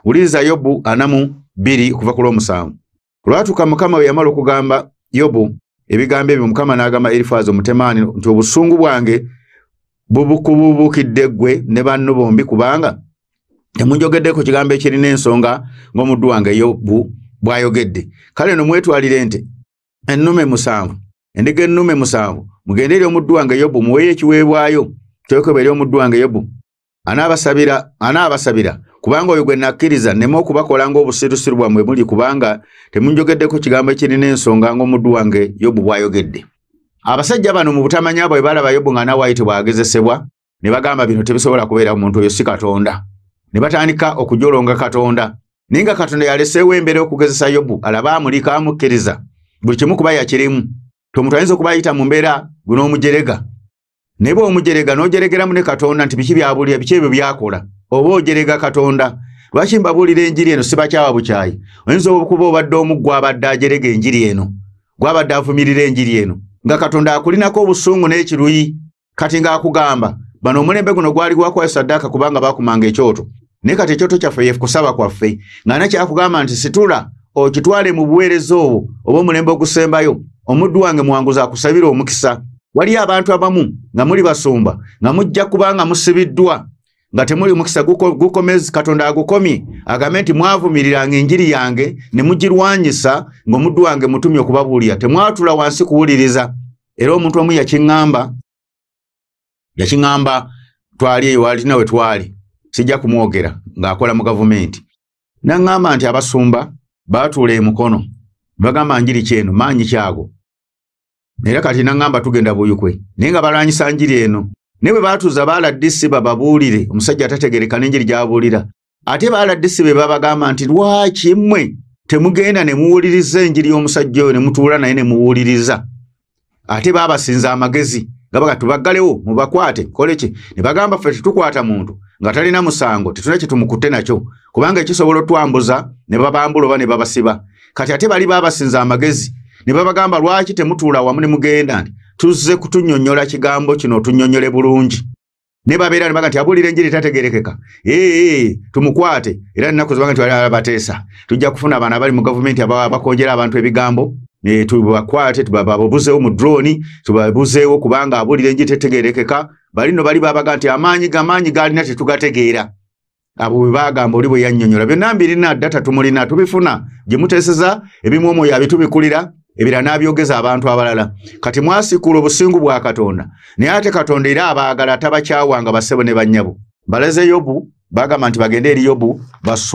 Wuliriza Yobu 42 okuva ku lw'omusanvu. Olwatuuka Mukama bwe yamala okugamba Yobu ebigambo ebyo, Mukama n'agamba Erifaazi Omutemaani nti obusungu bwange bubukubuubukidde ggwe ne banno bombi, kubanga temunjogeddeko kigambo ekirina ensonga ng'omuddu wange Yobu bw'ayogedde. Kale no mwetwalire ente ennume 7, endiga ennume 7, mugende eri omuddu wange Yobu muweeyo ekiweebwayo kyokebwa eri omuddu wange Yobu. Anaabasabira, kubanga oyo gwe nakkiriza nneme okubakola ng'obusirusiru bwammwe muli, kubanga temunjogeddeko kigambo ekirina ensonga ng'omuddu wange Yobu bw'ayogedde. Abasajja bano mu butamanya bwe balaba Yobu nga nawaayite bw'agezesebwa, ne bagamba bino tebisobola kubeera, omuntu oyo si Katonda. Ne batandika okujolonga Katonda. Naye nga Katonda yaleseewo embeera okugezesa Yobu, alaba amulika amukkiriza buli kimu kuba yakirimu. Omuntu ayinza okuba ayita mu mbeera gwe n'omujerega, naye bw'omujerega n'ojeregeramu ne Katonda nti biki by'abuulira, biki ebyo by'akola, oba ojerega Katonda. Lwaki mbabuulira enjiri eno sibakyawa bukyayi? Oyinza okuba obadde omu gw'abadde ajerega enjiri eno, gw'abadde avumirira enjiri eno, nga Katonda akulinako obusungu n'ekiruyi. Kati ng'akugamba bano omulembe guno gwali gwakuwayo saddaaka kubanga baakumanga ekyoto, naye kati ekyoto kyaffe ye kusaba kwaffe. Nga nakyakugamba nti situla okitwale mu buweereza obwo oba omulembe ogusembayo, omuddu wange muwanguzi akusabira omukisa. Waliyo abantu abamu nga muli basumba nga mujja kubanga musibiddwa nga temuli mukisa gukomezi, Katonda agukomye agambe nti mwavumiriranga enjiri yange ne mugirwanyisa ng'omuddu wange mutumye okubabuulira, temwatula wansi kuwuliriza. Era omuntu omu yakiŋŋamba twali eyo walina we twali, sijja kumwogera, ng'akola mu gavumenti, n'aŋŋamba nti abasumba baatuula emukono bagamba njiri kyeno maanyi kyago, era kati n'aŋŋamba tugenda Buyukwe, naye nga balwanyisa njiri eno. Naye bwe baatuuza baaladdisi bababuulire, omusajja atategereka n'enjiri gy'abuulira. Ate baaladdisi be babagamba nti lwaki mmwe temugenda ne muwuliriza enjiri y'omusajja oyo, ne mutuula naye ne muwuliriza. Ate baabasinza amagezi nga baga tubaggalewo mubakwate kole ki, ne bagamba ffe tetukwata muntu nga talina musango, tetulina kye tumukutte nakyo, kubanga ekisobola otwambuza ne babambula oba ne babasiba. Kati ate bali baabasinza amagezi ne babagamba lwaki temutuula wamu ne mugenda nti tuzze kutunnyonnyola kigambo kino otunnyonnyole bulungi. Ne babeera ne baga nti abuulira enjiri tategerekeka, tumukwate. Era ennaku zibaga nti bali abateesa tujja kufuna abaana abali mu gavumenti abakonjera abantu ebigambo, tubakwate tubabuzeewo mu drone, tubabuzeewo kubanga abuulira enjiri tetegerekeka. Bali nno bali babaga nti amaanyi g'alina tetugategeera. Abo bwe bagamba oli bwe yannyonnyola byonna mbirina, data tumulina, tubifuna gye muteeseza, ebimu omwoyo abitubikulira, ebirala n'abyogeza abantu abalala. Kati mwasikuula obusingu bwa Katonda, naye ate Katonda era abaagala tabakyawanga bassebo ne bannyabo. Balaze Yobu, bagamba nti bagende eri Yobu basu